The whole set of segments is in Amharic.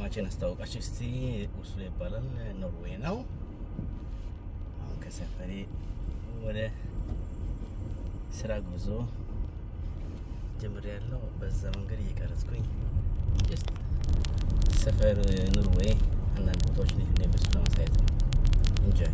ከተማችን አስታወቃችሁ እስቲ። ኦስሎ ይባላል፣ ኖርዌይ ነው። አሁን ከሰፈሬ ወደ ስራ ጉዞ ጀምሬያለሁ። በዛ መንገድ እየቀረጽኩኝ just ሰፈር ኖርዌይ አንዳንድ ቦታዎች እንዴት እንደሚመስሉ ለማሳየት ነው። Enjoy.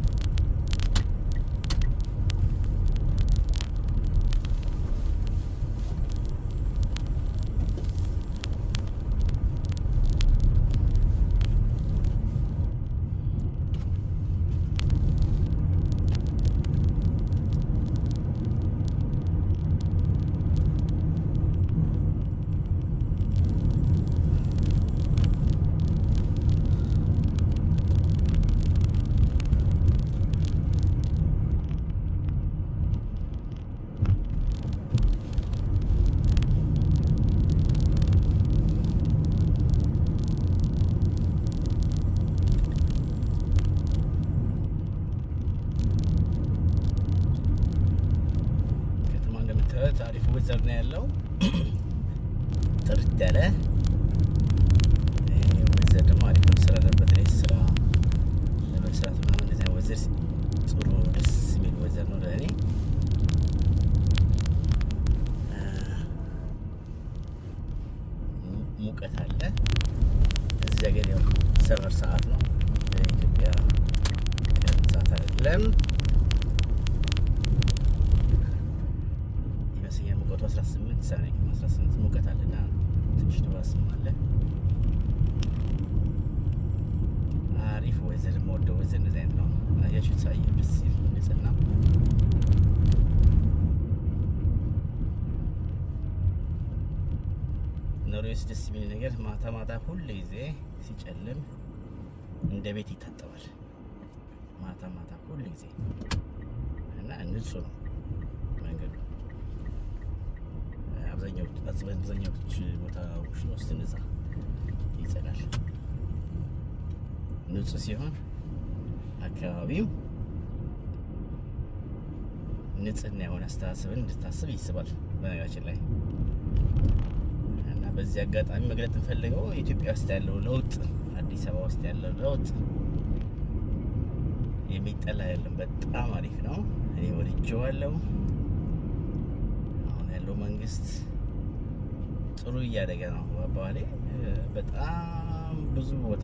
ከተማ እንደምታዩት አሪፍ weather ነው ያለው። ጥርት ያለ weather ደግሞ አሪፍ ነው። ስራ በተለይ ስራ ለመስራት ምናምን እንደዚህ አይነት weather ጥሩ ደስ የሚል weather ነው ለእኔ። ሙቀት አለ እዚህ ሀገር፣ ያው summer ሰዓት ነው። በኢትዮጵያ ቀን ሰዓት አይደለም ይመስለኛል። ሙቀቱ 18 ሰ 18 ሙቀት አለና ትንሽ ንፋስም አለ። አሪፍ weather፣ የምወደው weather እንደዚህ አይነት ነው። አያችሁት? ሳየው ደስ ሲል ንጽህና። ኖርዌይ ውስጥ ደስ የሚል ነገር ማታ ማታ ሁል ጊዜ ሲጨልም እንደ ቤት ይታጠባል። ማታ ማታ ሁል ጊዜ እና ንጹህ ነው መንገዱ። አብዛኛዎች ቦታዎች ውስጥ እንደዛ ይጸዳል። ንጹህ ሲሆን አካባቢው ንጽህና የሆነ አስተሳሰብን እንድታስብ ይስባል። በነገራችን ላይ እና በዚህ አጋጣሚ መግለጥ እንፈልገው ኢትዮጵያ ውስጥ ያለው ለውጥ፣ አዲስ አበባ ውስጥ ያለው ለውጥ የሚጠላ አይደለም። በጣም አሪፍ ነው። እኔ ወድጄዋለሁ። አሁን ያለው መንግስት ጥሩ እያደገ ነው። አባባሌ በጣም ብዙ ቦታ